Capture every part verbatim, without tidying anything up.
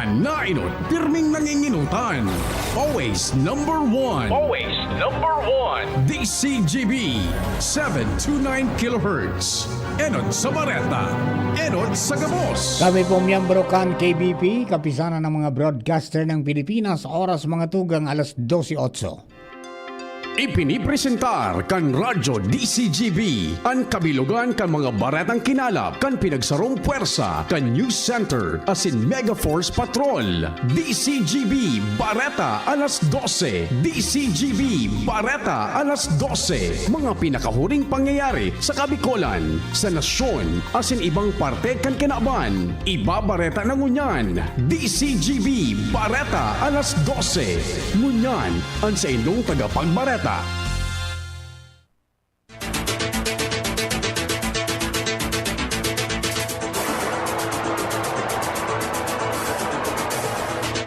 Nainot, pirming nanginginutan. Always number one. Always number one. D C G B, seven two nine kilohertz. Enot sa Bareta, enot sa Gabos. Kami po miyembro kan K B P, Kapisanan ng mga Broadcaster ng Pilipinas, oras mga tugang alas dose otso. Ipinipresentar kan Radyo D C G B an kabilogan kan mga baretang kinalap kan pinagsarong pwersa kan News Center asin Mega Force Patrol. D C G B Bareta alas dose. D C G B Bareta alas dose. Mga pinakahuring pangyayari sa Kabikolan, sa nasyon, asin ibang parte kan kinaban. Ibabareta na ngunyan, D C G B Bareta alas dose. Ngunyan, an saindong tagapagbareta.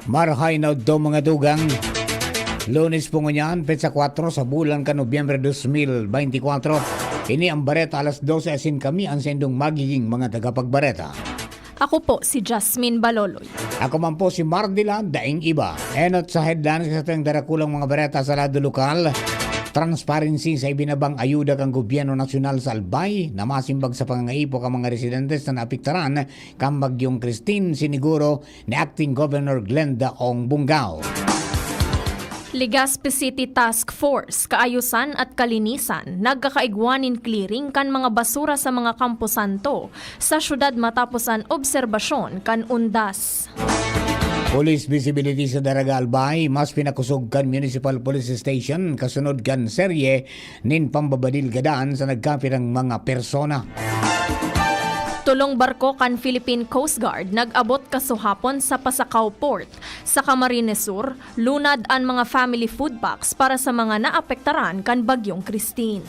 Marahay na udto, mga tugang. Lunes po ngunyan, petsa kwatro sa bulan kan Nobyembre dos mil beintikwatro. Ini ang Bareta alas dose, asin kami ang saindong magiging mga tagapagbareta. Ako po si Jasmine Baloloy. Ako man po si Mardila Daing Iba. Enot sa headlines sa satuyang darakulang mga bareta sa lado lokal. Transparency sa ibinabang ayuda kan gobyerno nasyonal sa Albay na masimbag sa pangangaipo kan mga residentes na naapektaran kan Bagyong Christine, siniguro ni Acting Governor Glenda Ong Bungao. Legazpi City Task Force, Kaayusan at Kalinisan, nagkakaigwa nin clearing kan mga basura sa mga kamposanto sa syudad matapos an obserbasyon kan undas. Police visibility sa Daraga, Albay, mas pinakosog kan Municipal Police Station kasunod kan serye nin pambabadil gadan sa nagkapirang mga persona. Tolong barko kan Philippine Coast Guard nag-abot kasuhapon sa Pasacao Port, sa Camarines Sur, lunad an mga family food packs para sa mga naapektaran kan Bagyong Christine.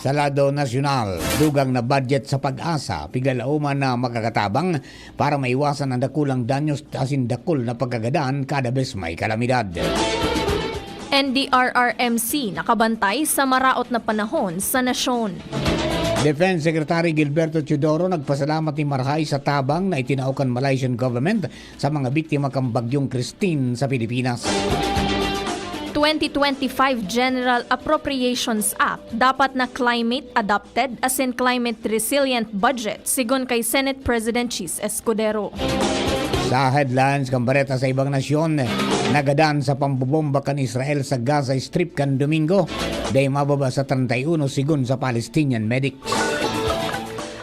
Sa lado nasyonal, dugang na budget sa PAGASA, piglalauman na makakatabang para maiwasan ang dakulang danyos asin dakul na pagkagadan kada bes may kalamidad. N D R R M C nakabantay sa maraot na panahon sa nasyon. Defense Secretary Gilberto Teodoro nagpasalamat nin marahay sa tabang na itinao kan Malaysian government sa mga biktima kan Bagyong Christine sa Pilipinas. Twenty twenty-five General Appropriations Act dapat na climate adapted asin climate resilient budget, sigon kay Senate President Chiz Escudero. Sa headlines kan bareta sa ibang nasyon, nagadan sa pambobomba kan Israel sa Gaza Strip kan Domingo, dai mababa sa treinta y uno sigon sa Palestinian medics.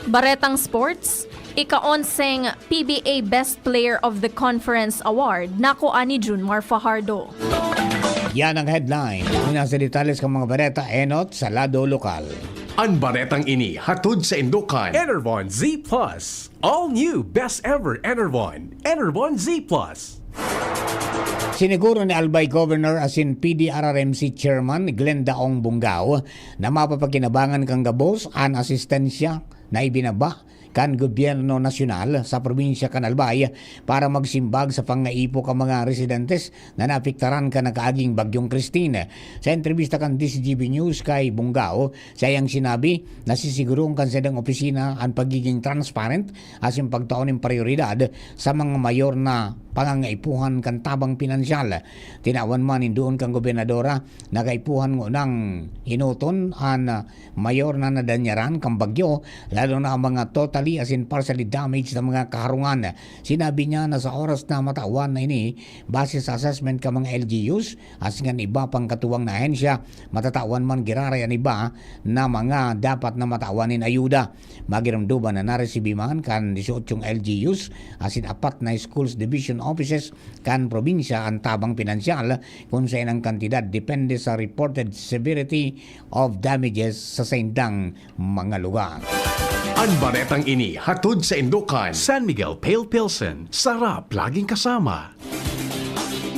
Baretang sports, ika-onseng P B A Best Player of the Conference Award nakua ni Junmar Fajardo. Yan ang headline. Ngunyan sa detalye kan mga bareta, enot sa lado lokal. An baretang ini hatod saindo kan Enervon Z plus. All new best ever Enervon. Enervon Z plus. Siniguro ni Albay Governor asin P D R R M C Chairman Glenda Ong Bungao na mapapakinabangan kan gabos an asistensya na ibinaba kan gobyerno nasyonal sa probinsya kan Albay para magsimbag sa pangaipo kan mga residentes na naapektaran kan nakaaging Bagyong Christine. Sa entrebista kan D C G B News kay Bungao, saiyang sinabi na sisiguroon kan saindang opisina an pagiging transparent asin pagtao nin prayoridad sa mga mayor na pangangaipuhan kan tabang pinansyal. Tinawan man nin duon kan gobernadora na kaipuhan ngunang enoton an, ah, mayor na nadanyaran kan bagyo, lalo na ang mga totally asin partially damaged na mga kaharungan. Sinabi niya na sa oras na matawan na ini, base sa assessment kan mga L G Us asin kan iba pang katuwang na ahensya, matatawan man giraray an iba na mga dapat na matawan nin ayuda. Magiromdoman na naresibi man kan dieciochong L G Us asin apat na schools division offices kan probinsya an tabang pinansyal, kun saen ang kantidad depende sa reported severity of damages sa saindang mga lugar. An baretang ini hatod saindo kan San Miguel Pale Pilsen, sarap laging kasama.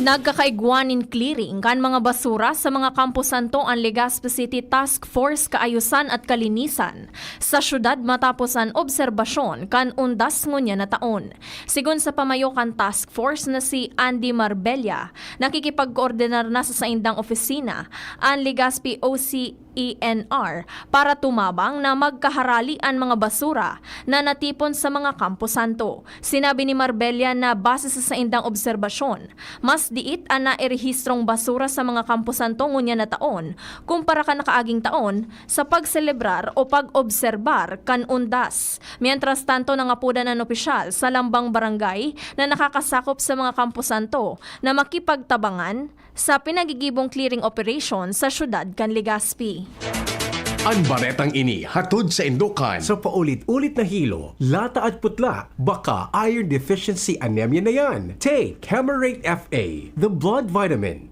Nagkakaigwa nin clearing kan mga basura sa mga kamposanto an Legazpi City Task Force Kaayusan at Kalinisan sa syudad matapos an obserbasyon kan undas ngunyan na taon. Sigon sa pamayo kan task force na si Andy Marbella, nakikipagkoordinar na sa saindang opisina an Legazpi O C E N R para tumabang na magkaharali an mga basura na natipon sa mga kamposanto. Sinabi ni Marbella na base sa saindang obserbasyon, mas diit an nairehistrong basura sa mga kamposanto ngunyan na taon kumpara kan nakaaging taon sa pagselebrar o pag-obserbar kan undas. Mientras tanto, nangapodan an opisyal sa lambang barangay na nakakasakop sa mga kamposanto na makipagtabangan sa pinagigibong clearing operation sa siyudad kan Legazpi. An baretang ini hatod sa Indokan. Sa paulit-ulit na hilo, lata at putla, baka iron deficiency anemia na yan. Take Camerate F A, the blood vitamin.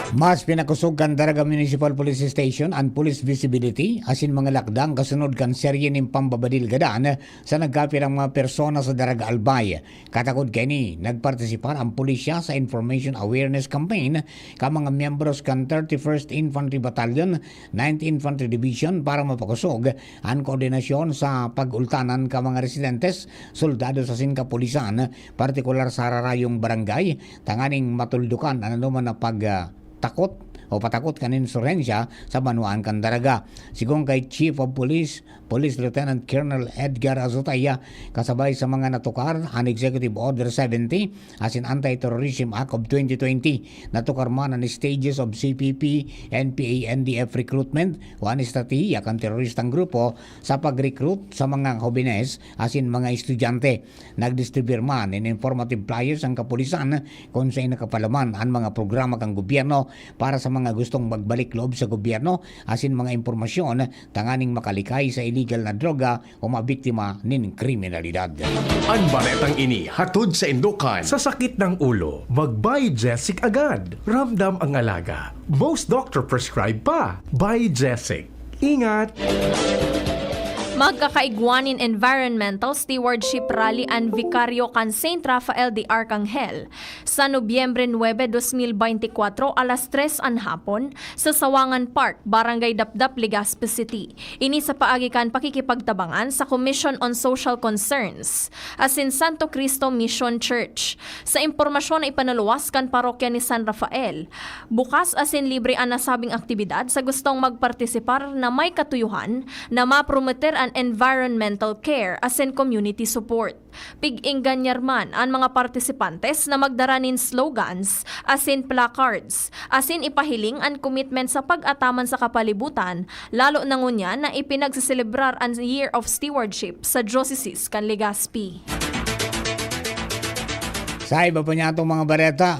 Mas pinakosog kan Daraga Municipal Police Station an police visibility asin mga lakdang kasunod kan serye nin pambabadil gadan sa nagkapirang mga persona sa Daraga Albay. Katakod kaini, nagpartisipar an pulisya sa information awareness campaign kan mga miyembros kan thirty-first Infantry Battalion, ninth Infantry Division para mapakosog an koordinasyon sa pag-ultanan kan mga residentes, soldados asin kapulisan, partikular sa hararayong barangay, tanganing matuldukan an anoman na pag, ah, takot o patakot kan insurhensya sa banwaan kan Daraga. Sigon kay Chief of Police, Police Lieutenant Colonel Edgar Azutaya, kasabay sa mga natukar an Executive Order seventy asin Anti-Terrorism Act of twenty twenty. Natukar man an stages of C P P, N P A, N D F recruitment o an estratehiya kan teroristang grupo sa pag-recruit sa mga hobenes asin mga estudyante. Nagdistribuyar man nin informative flyers ang kapulisan kun saen nakapalaman an mga programa kan gobyerno para sa mga gustong magbalik loob sa gobyerno asin mga impormasyon tanganing makalikay sa iligal na droga o mabiktima nin kriminalidad. An baretang ini hatod sa Indokan. Sa sakit ng ulo, mag-Biogesic agad. Ramdam ang alaga. Most doctor prescribe pa. Biogesic. Ingat! Magkakaigwa nin Environmental Stewardship Rally an Vicario kan Saint Rafael de Arcangel sa Nobyembre nuebe, dos mil beintikwatro, alas tres an hapon, sa Sawangan Park, Barangay Dapdap, Legazpi City. Ini sa paagi kan pakikipagtabangan sa Commission on Social Concerns asin Santo Cristo Mission Church. Sa impormasyon na ipinaluwas kan parokya ni San Rafael, bukas asin libre an nasabing aktibidad sa gustong magpartisipar na may katuyuhan na mapromoter an environmental care asin community support. Pig-engganyar man an mga partisipantes na magdara nin slogans asin placards, asin ipahiling an komitment sa pag-ataman sa kapalibutan, lalo na ngunyan na ipinagseselebrar an Year of Stewardship sa Diocese kan Legazpi. Sa iba pa niyatong mga bareta,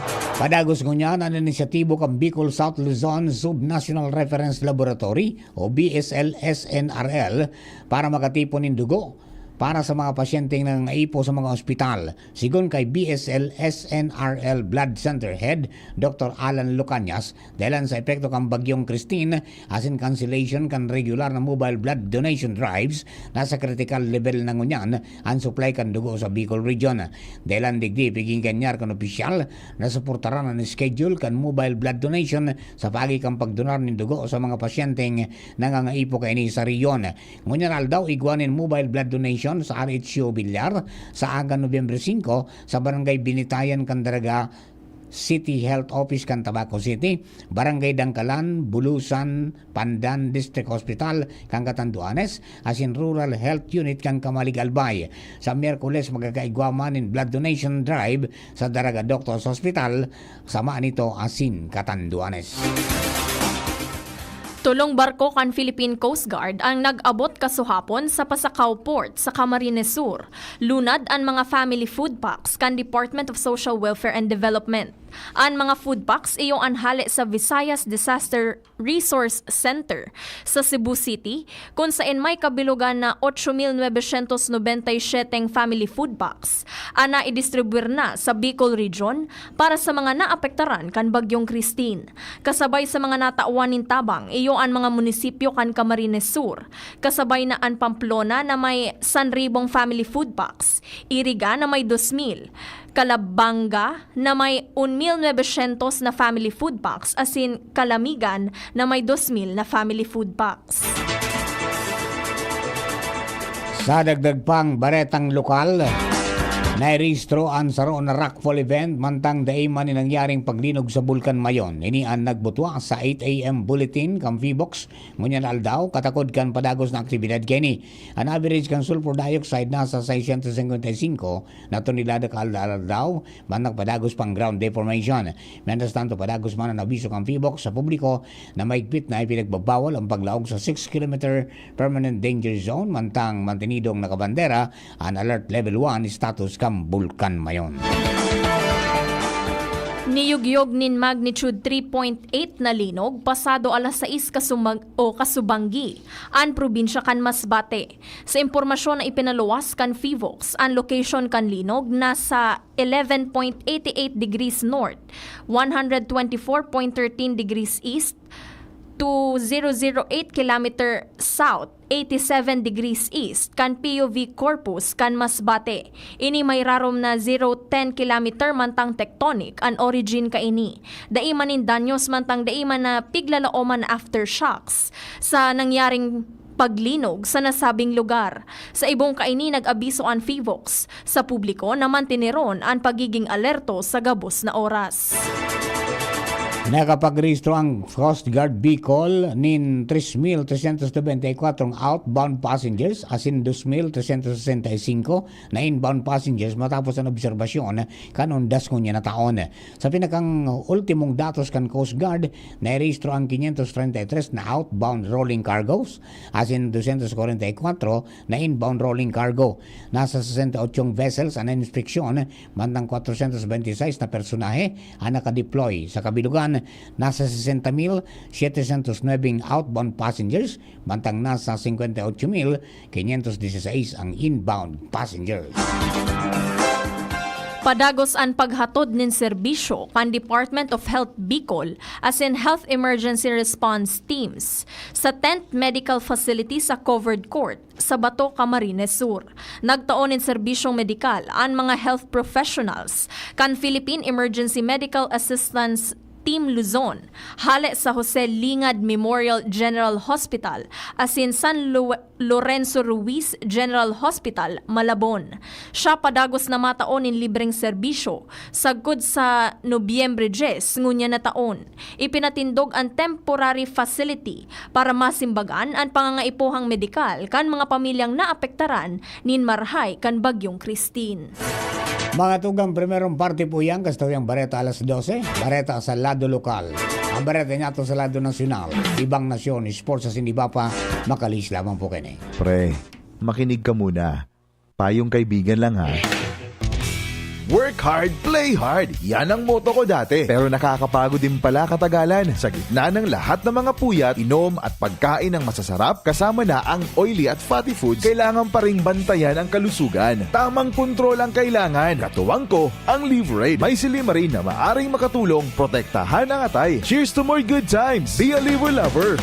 padagos ngunyan an inisyatibo kan Bicol South Luzon Subnational Reference Laboratory o B S L S N R L para makatipon nin dugo para sa mga pasyenteng nangangaipo sa mga ospital. Sigon kay B S L S N R L Blood Center Head Doctor Alan Lucanias, dahelan sa epekto kan Bagyong Christine asin cancellation kan regular na mobile blood donation drives, nasa critical level na ngunyan an supply kan dugo sa Bicol Region. Dahelan digdi, pig-engganyar kan opisyal na suportaran an schedule kan mobile blood donation sa paagi kan pagdonar nin dugo sa mga pasyenteng nangangaipo kaini sa rehiyon. Ngunyan aldaw, igwa nin mobile blood donation sa R H C O Villar sa aga Nobyembre singko sa Barangay Binitayan kan Daraga, City Health Office kan Tabaco City, Barangay Dangkalan, Bulusan, Pandan District Hospital kan Catanduanes, asin Rural Health Unit kan Camalig Albay. Sa Miyerkules, magkakaigwa man nin blood donation drive sa Daraga Doctors Hospital, Sama Nito asin Catanduanes. Tolong barko kan Philippine Coast Guard ang nag-abot kasuhapon sa Pasacao Port sa Camarines Sur. Lunad an mga family food packs kan Department of Social Welfare and Development. An mga food packs iyo an hale sa Visayas Disaster Resource Center sa Cebu City, kun saen may kabilogan na ocho mil novecientos noventa y siete family food packs an naidistribuyar na sa Bicol Region para sa mga naapektaran kan Bagyong Christine. Kasabay sa mga natawan nin tabang, iyo an mga munisipyo kan Camarines Sur, kasabay na an Pamplona na may sanribong family food packs, Iriga na may dos mil, Calabanga na may un mil novecientos na family food packs, asin Calamigan na may dos mil na family food packs. Sa dagdag pang baretang lokal, Nairehistro an saro na rockfall event mantang dai man ni nangyaring paglinog sa Bulkan Mayon. Ini an nagbutwa sa eight A M bulletin kan PHIVOLCS ngunyan na aldaw, katakod kan padagos na aktibidad kaini. An average kan sulfur dioxide nasa seiscientos cincuenta y cinco na tonelada kada aldaw, mantang padagos pang ground deformation. Mientras tanto, padagos man an abiso kan PHIVOLCS sa publiko na mahigpit na ipinagbabawal ang paglaog sa six kilometer permanent danger zone, mantang mantenidong nakabandera an Alert Level one status kan Bulkan Mayon. Niyugyog nin magnitude three point eight na linog pasado alas sais kasumag-, o kasubanggi an probinsya kan Masbate. Sa impormasyon na ipinaluwas kan PHIVOLCS, an location kan linog nasa eleven point eighty eight degrees north, one hundred twenty four point thirteen degrees east, two thousand eight kilometer south, eighty seven degrees east kan P U V corpus kan Masbate. Ini may rarom na zero ten kilometer mantang tectonic an origin kaini. Dai man nin danyos mantang dai man na piglalaoman na aftershocks sa nangyaring paglinog sa nasabing lugar. Sa ibong kaini, nag-abiso an PHIVOLCS sa publiko na manteneron an pagiging alerto sa gabos na oras. Nakapagrehistro ang Coast Guard Bicol nin tres mil trescientos noventa y cuatro outbound passengers asin dos mil trescientos sesenta y cinco na inbound passengers matapos an obserbasyon kan undas ngunyan na taon. Sa pinakang ultimong datos kan Coast Guard, nairehistro ang quinientos treinta y tres na outbound rolling cargos asin doscientos kwarenta y kwatro na inbound rolling cargo. Nasa sesenta y ocho vessels an nainspeksyon, mantang kwatrosyentos benti y sais na personahe an nakadeploy. Sa kabilugan, nasa sesenta mil setecientos nuebe outbound passengers, mantang nasa singkwenta y ocho mil kinyentos disisais ang inbound passengers. Padagos an paghatod nin serbisyo kan Department of Health Bicol asin Health Emergency Response Teams sa tent medical facility sa covered court sa Bato, Camarines Sur. Nagtao nin serbisyong medikal an mga health professionals kan Philippine Emergency Medical Assistance Team Luzon, hale sa Jose Lingad Memorial General Hospital asin San Lu-, Lorenzo Ruiz General Hospital, Malabon. Siya padagos na matao nin libreng serbisyo sagkod sa Nobyembre dyes ngunyan na taon. Ipinatindog an temporary facility para masimbagan an pangangaipohang medikal kan mga pamilyang naapektaran nin marahay kan Bagyong Christine. Mga tugang, primerong parte po yan, kastawang bareta alas dose, bareta sa lado lokal. Ang bareta niyato sa lado nasyonal, ibang nasyon, sports asin iba pa, makalis lamang po kini. Pre, makinig ka muna. Payong kaibigan lang, ha. Work hard, play hard. Yan ang motto ko dati. Pero nakakapagod din pala katagalan. Sa gitna ng lahat ng mga puyat, inom at pagkain ng masasarap, kasama na ang oily at fatty foods, kailangan pa ring bantayan ang kalusugan. Tamang kontrol ang kailangan. Katuwang ko, ang Liverade. May silymarin na maaring makatulong protektahan ang atay. Cheers to more good times! Be a Liver Lover!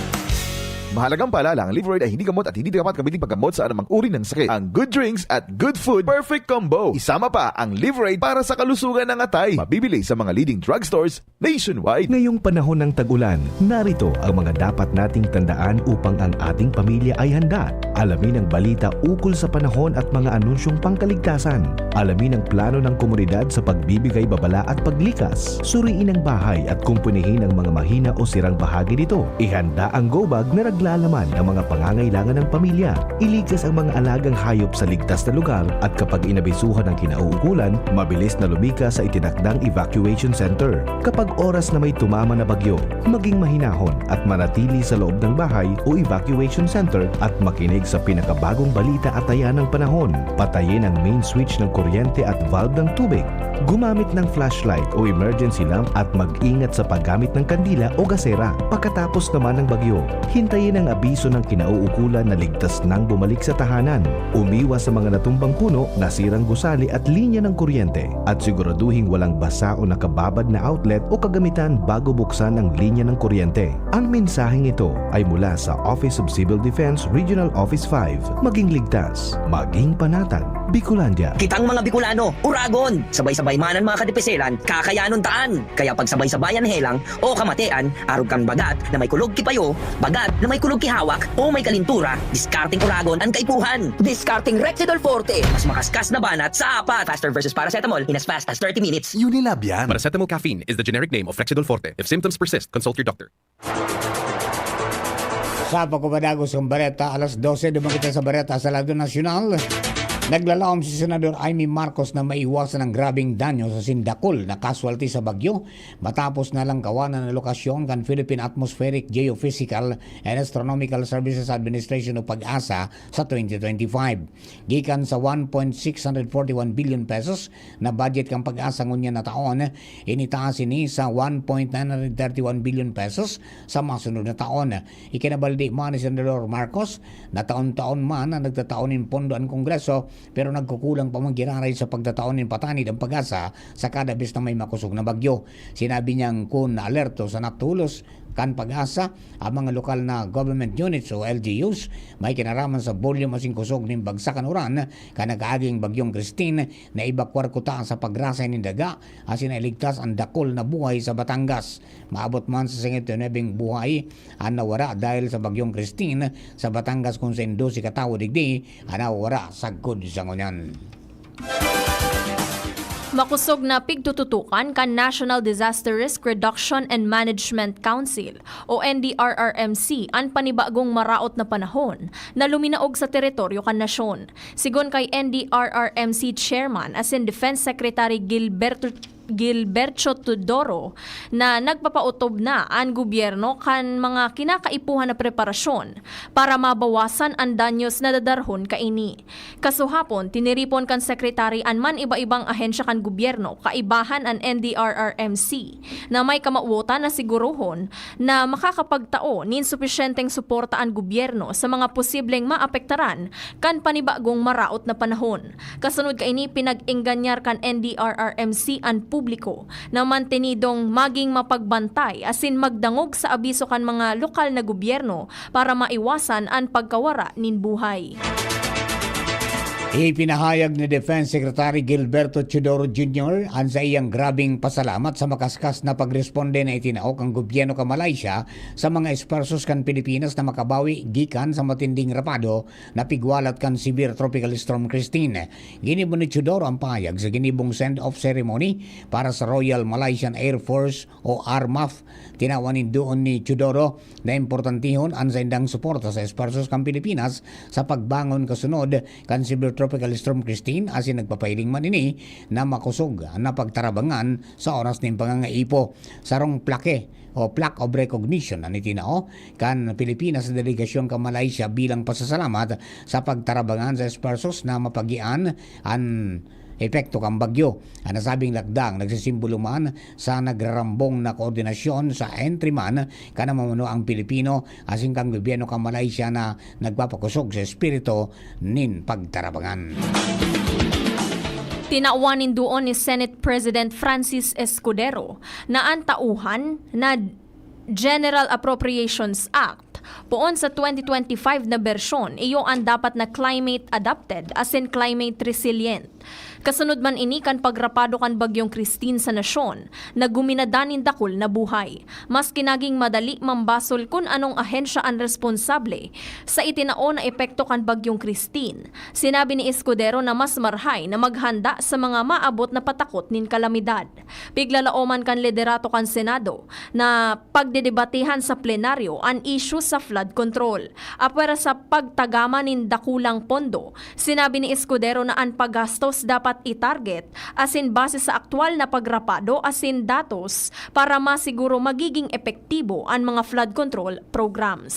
Mahalagang paalala, ang Liverade ay hindi gamot at hindi dapat gamitin paggamot sa anumang uri ng sakit. Ang good drinks at good food, perfect combo. Isama pa ang Liverade para sa kalusugan ng atay. Mabibili sa mga leading drugstores nationwide. Ngayong panahon ng tag-ulan, narito ang mga dapat nating tandaan upang ang ating pamilya ay handa. Alamin ang balita ukol sa panahon at mga anunsyong pangkaligtasan. Alamin ang plano ng komunidad sa pagbibigay babala at paglikas. Suriin ang bahay at kumpunihin ang mga mahina o sirang bahagi nito. Ihanda ang go bag na naglalaman ng mga pangangailangan ng pamilya. Iligtas ang mga alagang hayop sa ligtas na lugar at kapag inabisuhan ang kinauukulan, mabilis na lumikas sa itinakdang evacuation center. Kapag oras na may tumama na bagyo, maging mahinahon at manatili sa loob ng bahay o evacuation center at makinig sa pinakabagong balita at taya ng panahon. Patayin ang main switch ng kuryente at valve ng tubig. Gumamit ng flashlight o emergency lamp at mag-ingat sa paggamit ng kandila o gasera. Pagkatapos naman ng bagyo, hintayin ang abiso ng kinauukulan na ligtas nang bumalik sa tahanan. Umiwas sa mga natumbang puno, nasirang gusali at linya ng kuryente. At siguraduhing walang basa o nakababad na outlet o kagamitan bago buksan ang linya ng kuryente. Ang mensaheng ito ay mula sa Office of Civil Defense Regional Office five. Maging ligtas, maging panatag. Bicolandia. Kitang mga Bicolano, uragon! Sabay-sabay man an mga kadipiselan, kakayanon taan! Kaya pagsabay-sabayan helang o kamatean, arog kan bagat na may kulog ki payo, bagat na may kulog ki hawak, o may kalintura, diskarteng uragon an kaipuhan! Diskarteng Rexidol Forte! Mas makaskas na banat sa apat! Faster versus paracetamol in as fast as thirty minutes. Unilab yan. Paracetamol caffeine is the generic name of Rexidol Forte. If symptoms persist, consult your doctor. Sa pagpapadagos ng bareta, alas dose, duman kita sa bareta sa lado nasyonal. Naglalaom si Senador Imee Marcos na maiwasan ang grabeng danyo sa sindakol na casualty sa bagyo matapos na lang kawanan ang lokasyon kan Philippine Atmospheric, Geophysical and Astronomical Services Administration o PAGASA sa twenty twenty-five. Gikan sa one point six hundred forty-one billion pesos na budget kan PAGASA ngunyan na taon, initaas ini sa one point nine hundred thirty-one billion pesos sa masunod na taon. Ikinabaldi man ni Senador Marcos na taon-taon man na nagtatao nin pondo an Kongreso, pero nagkukulang pa man giraray sa pagtatao nin patanid ang PAGASA sa kada bes na may makosog na bagyo. Sinabi niyang kun naalerto sa natolos kan PAGASA ang mga lokal na government units o L G Us may kinaraman sa volume asin kosog nin bagsak kan uran kan nakaaging Bagyong Christine, naebakwar kuta sa pagrasay nin daga asin nailigtas an dakul na buhay sa Batangas. Maabot man sa singit nuebeng buhay an nawara dahil sa Bagyong Christine sa Batangas, kun sain dose ka tawo digdi an nawara sagkod sa ngunyan. Makosog na pigtututukan kan National Disaster Risk Reduction and Management Council o N D R R M C an panibagong maraot na panahon na luminaog sa teritoryo kan nasyon. Sigon kay N D R R M C Chairman asin Defense Secretary Gilberto Gilberto Teodoro na nagpapautob na an gobyerno kan mga kinakaipuhan na preparasyon para mabawasan an danyos na dadarhon kaini. Kasuhapon, tiniripon kan sekretary an man iba-ibang ahensya kan gobyerno, kaibahan an N D R R M C, na may kamawotan na sigurohon na makakapagtao nin supisyenteng suporta an gobyerno sa mga posibleng maapektaran kan panibagong maraot na panahon. Kasunod kaini, pinag-engganyar kan N D R R M C an publiko na mantenidong maging mapagbantay asin magdangog sa abiso kan mga lokal na gobyerno para maiwasan an pagkawara nin buhay. Ipinahayag ni Defense Secretary Gilberto Teodoro Junior an saiyang grabeng pasalamat sa makaskas na pagresponde na itinao kan gobyerno kan Malaysia sa mga esfuerzos kan Pilipinas na makabawi gikan sa matinding rapado na pigwalat kan severe Tropical Storm Christine. Ginibo ni Teodoro ang pahayag sa ginibong send-off ceremony para sa Royal Malaysian Air Force o R M A F. Tinawan nin duon ni Teodoro na importantehon an saindang suporta sa esfuerzos kan Pilipinas sa pagbangon kasunod kan severe Tropical Storm Christine, asin nagpapahiling man ini na makosog na pagtarabangan sa oras nin pangangaipo. Sarong plake o plaque of recognition an itinao kan Pilipinas sa delegasyon kan Malaysia bilang pasasalamat sa pagtarabangan sa esfuerzos na mapagian an epekto kan bagyo. An nasabing lakdang nagsisimbolo man sa nagrarambong na koordinasyon sa entry man kan namumunoang Pilipino asin kan gobyerno kan Malaysia na nagpapakosog sa espiritu nin pagtarabangan. Tinawan nin duon ni Senate President Francis Escudero na an tauhan na General Appropriations Act poon sa twenty twenty-five na bersyon iyo an dapat na climate adapted asin climate resilient. Kasunod man ini kan pagrapado kan Bagyong Christine sa nasyon, na guminadan nin dakul na buhay. Maski naging madali mambasol kun anong ahensya an responsable sa itinao na epekto kan Bagyong Christine, sinabi ni Escudero na mas marhay na maghanda sa mga maabot na patakot nin kalamidad. Piglalaoman kan liderato kan Senado na pagdedebatehan sa plenaryo an isyu sa flood control. Apwera sa pagtagama nin dakulang pondo, sinabi ni Escudero na an paggastos dapat i-target asin base sa aktual na pagrapado asin datos para masiguro magiging epektibo an mga flood control programs.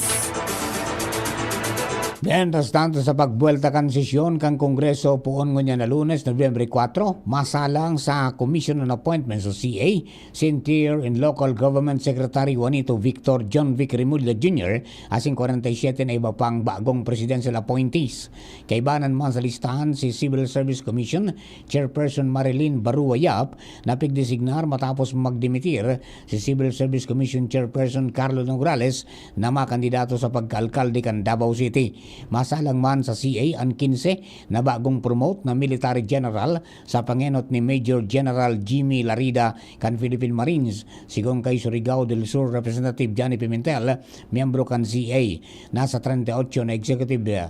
Mientras tanto, sa pagbuwelta kan sesyon kan Kongreso poon ngunyan na Lunes, Nobyembre kuwatro, masalang sa Commission on Appointments o C A, si Interior and Local Government Secretary Juanito Victor John Vic Remulla Junior asin kwarenta y siyete na iba pang bagong presidential appointees. Kaibanan man sa listahan si Civil Service Commission Chairperson Marilyn Barua Yap na pigdesignar matapos magdimitir si Civil Service Commission Chairperson Carlo Nograles na makandidato sa pagkaalkalde kan Davao City. Masalang man sa C A an kinse na bagong promote na military general sa pangenot ni Major General Jimmy Larida kan Philippine Marines, sigon kay Surigao del Sur Representative Johnny Pimentel, miyembro kan C A. Nasa treinta y ocho na executive, eh,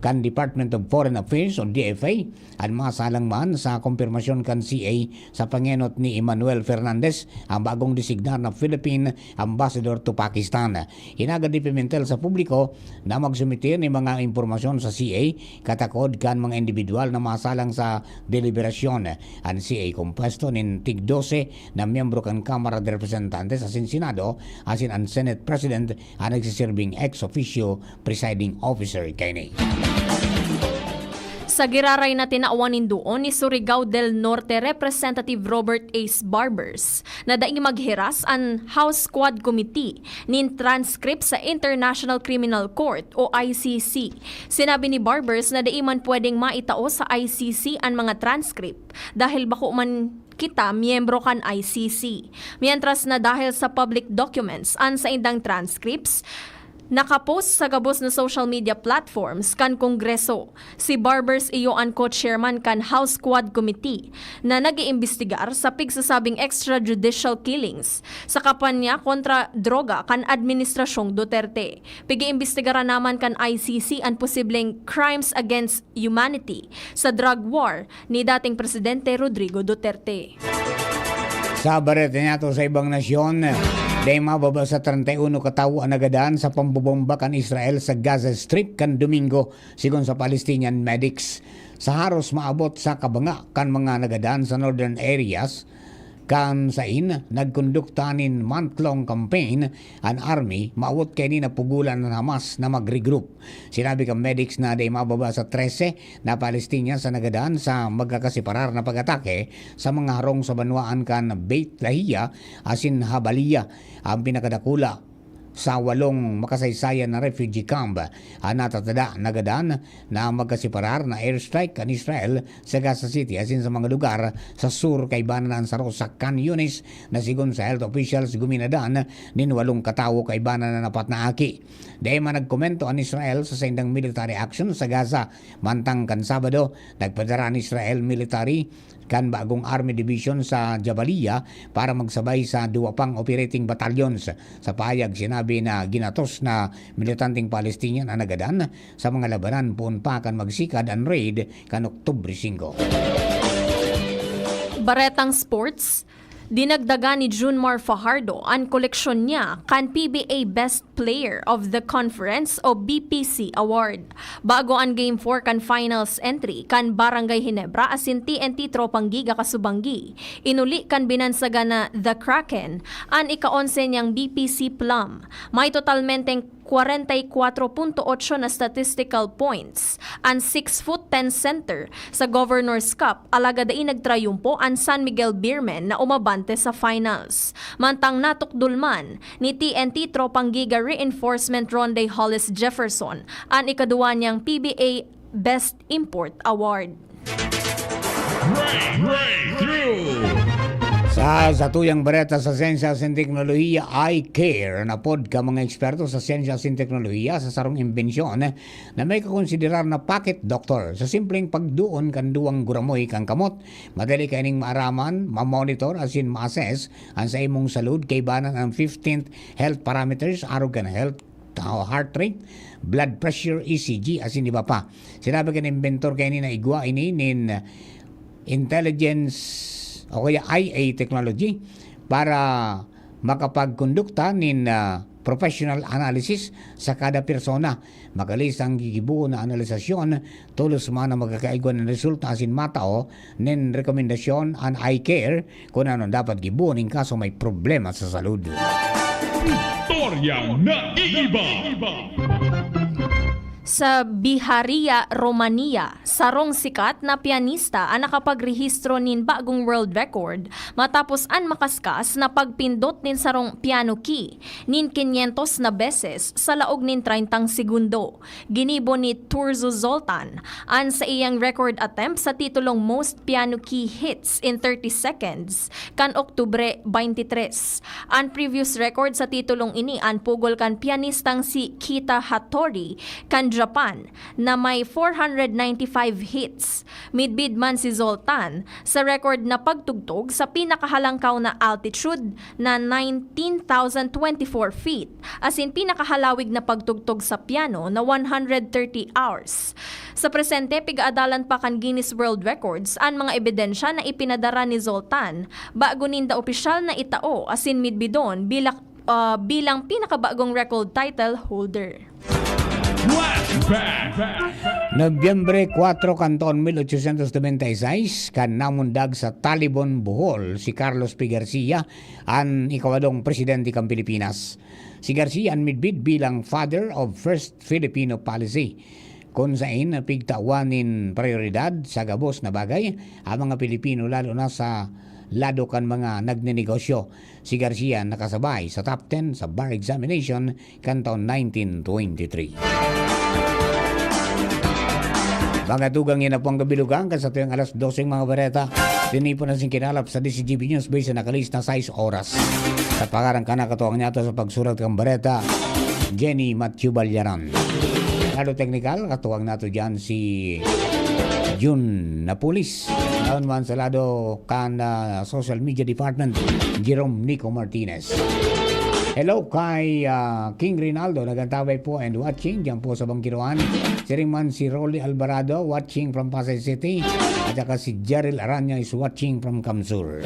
kan Department of Foreign Affairs o D F A, an masalang man sa kumpirmasyon kan C A sa pangenot ni Emmanuel Fernandez, ang bagong designar na Philippine Ambassador to Pakistan. Hinagad ni Pimentel sa publiko na magsumitir nin mga impormasyon sa C A katakod kan mga individual na masalang sa deliberasyon. An C A kompuesto nin tig dose na miyembro kan Kamara de Representantes asin Senado, asin an Senate President an nagsiserbing ex officio presiding officer kaini. Sa giraray na tinawan nin duon ni Surigao del Norte Representative Robert Ace Barbers na dai maghiras an House Quad Committee nin transcript sa International Criminal Court o I C C. Sinabi ni Barbers na dai man pwedeng maitao sa I C C an mga transcript dahil bako man kita miyembro kan I C C. Mientras na dahil sa public documents an saindang transcripts, nakapost sa gabos na social media platforms kan Kongreso. Si Barbers iyo an co-chairman kan House Quad Committee na nag-iimbestigar sa pigsasabing extrajudicial killings sa kampanya kontra droga kan Administrasyong Duterte. Pig-iimbestigaran naman kan I C C an posibleng crimes against humanity sa drug war ni dating Presidente Rodrigo Duterte. Sa bareta niyato sa ibang nasyon, dai mababa sa treinta y uno katawo an nagadan sa pambobomba kan Israel sa Gaza Strip kan Domingo, sigon sa Palestinian medics. Sa haros maabot sa kabanga kan mga nagadan sa northern areas, kan sain nagkondukta nin month-long campaign an army, maawot kaini na pugolan an Hamas na mag-regroup. Sinabi kan medics na dai mababa sa trese na Palestinian sa nagadan sa magkakaseparar na pag-atake sa mga harong sa banwaan kan Beit Lahia asin Habaliya, ang pinakadakula sa walong makasaysayan na refugee camp. An natatada nagadan na magkaseparar na airstrike kan Israel sa Gaza City asin sa mga lugar sa sur kaiba na an saro sa Khan Yunis, na sigon sa health officials guminadan nin walong katawo kaiba na an apat na aki. Dai man nagkomento an Israel sa saindang military action sa Gaza. Mantang kan Sabado, nagpadara an Israel military kan bagong army division sa Jabalia para magsabay sa duwa pang operating battalions. Sa pahayag, sinabi na ginatos na militanteng Palestinian an nagadan sa mga labanan poon pa kan magsikad an raid kan Oktubre singko. Baretang sports, dinagdagan ni Junmar Fajardo an koleksyon niya kan P B A Best Player of the Conference o B P C Award. Bago an Game four kan finals entry kan Barangay Ginebra asin T N T Tropang Giga Kasubanggi, inuli kan binansagan na The Kraken an ika-onse niyang B P C Plum. May totalmenteng kwarenta y kwatro punto otso na statistical points an six foot ten center sa Governor's Cup, alagad dai nagtrayumpo an San Miguel Beermen na umabante sa finals. Mantang natukdol man ni T N T Tropang Giga Reinforcement Ronde Hollis Jefferson an ikaduwa niyang P B A Best Import Award. Breakthrough! Sa satuyang bareta sa siyensya asin teknolohiya, eye care, napod ka mga eksperto sa siyensya asin teknolohiya sa sarong imbensyon na may kakonsiderar na pocket doctor. Sa simpleng pagduon kan duwang guramoy kan kamot, madali kaining maaraman, mamonitor asin ma-assess an sa imong salud kaibanan ang fifteenth health parameters, arog kan health, heart rate, blood pressure, E C G, asin iba pa. Sinabi kan inventor kaini na igwa ini nin intelligence o kaya I A technology para makapagkondukta nin, ah, professional analysis sa kada persona. Magalis ang gigibohon na analisasyon, tolos man ang magkakaigwa nin resulta asin matao nin rekomendasyon an eye care kun ano an dapat gibohon in kaso may problema sa salud. Istoryang naiiba. Sa Biharia, Romania, sarong sikat na pianista an nakapagrehistro nin bagong world record matapos an makaskas na pagpindot nin sarong piano key nin quinientos na beses sa laog nin treintang segundo. Ginibo ni Turzo Zoltan an saiyang record attempt sa titulong Most Piano Key Hits in thirty Seconds kan Oktubre twenty-three. An previous record sa titulong ini an pugol kan pianistang si Kita Hattori kan Japan na may four hundred ninety-five hits. Midbid man si Zoltan sa record na pagtugtog sa pinakahalangkaw na altitude na nineteen thousand twenty-four feet, asin pinakahalawig na pagtugtog sa piano na one hundred thirty hours. Sa presente, pigaadalan pa kan Guinness World Records an mga ebidensya na ipinadara ni Zoltan bago ninda opisyal na itao asin midbidon bilak-, ah, bilang pinakabagong record title holder. Flashback! Nobyembre kwatro kan taon mil ochocientos nobenta y seis, kan namundag sa Talibon, Bohol, si Carlos P. Garcia, an ikawadong presidente kan Pilipinas. Si Garcia an midbid bilang Father of First Filipino Policy, kun saen pigtawan nin prayoridad sa gabos na bagay ang mga Pilipino, lalo na sa lado kan mga nagnenegosyo. Si Garcia nakasabay sa top ten sa bar examination kan taon nineteen twenty-three. Mga tugang, yan na po ang kabilugan kan satuyang alas doseng mga bareta. Tinipon na sing kinalap sa D C G B News Base na nakalista sais oras. Sa pangaran kan nakatuwang niyato sa pagsurat kan bareta, Jenny Matthew Balyaran. Lado teknikal, katuwang nato dyan si Jun Napulis. Ayon man sa lado kan, ah, Social Media Department, Jerome Nico Martinez. Hello kay, ah, King Rinaldo, nagantabay po and watching dyan po sa Bangkiroan. Siring man si Rolly Alvarado, watching from Pasay City. At saka si Jeril Aranya is watching from Kamsur.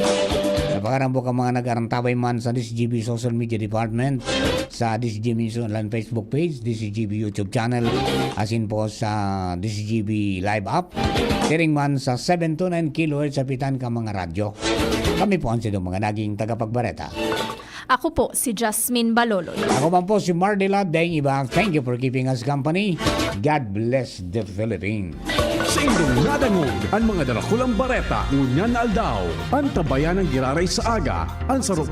Sa pangaran po kan mga nag-arantabay man sa D C G B Social Media Department, sa D C G B News Online Facebook page, D C G B YouTube channel, asin po sa D C G B Live app. Siring man sa seven two nine kilohertz sa pitan kan mga radyo. Kami po ang sinong mga naging tagapagbareta. Ako po si Jasmine Baloloy. Ako man po si Mardila Deng Iba. Thank you for keeping us company. God bless the Philippines. Sa indong nadangog an mga darakulang bareta ngunyan na aldaw. Antabayan ang giraray sa aga, an sarong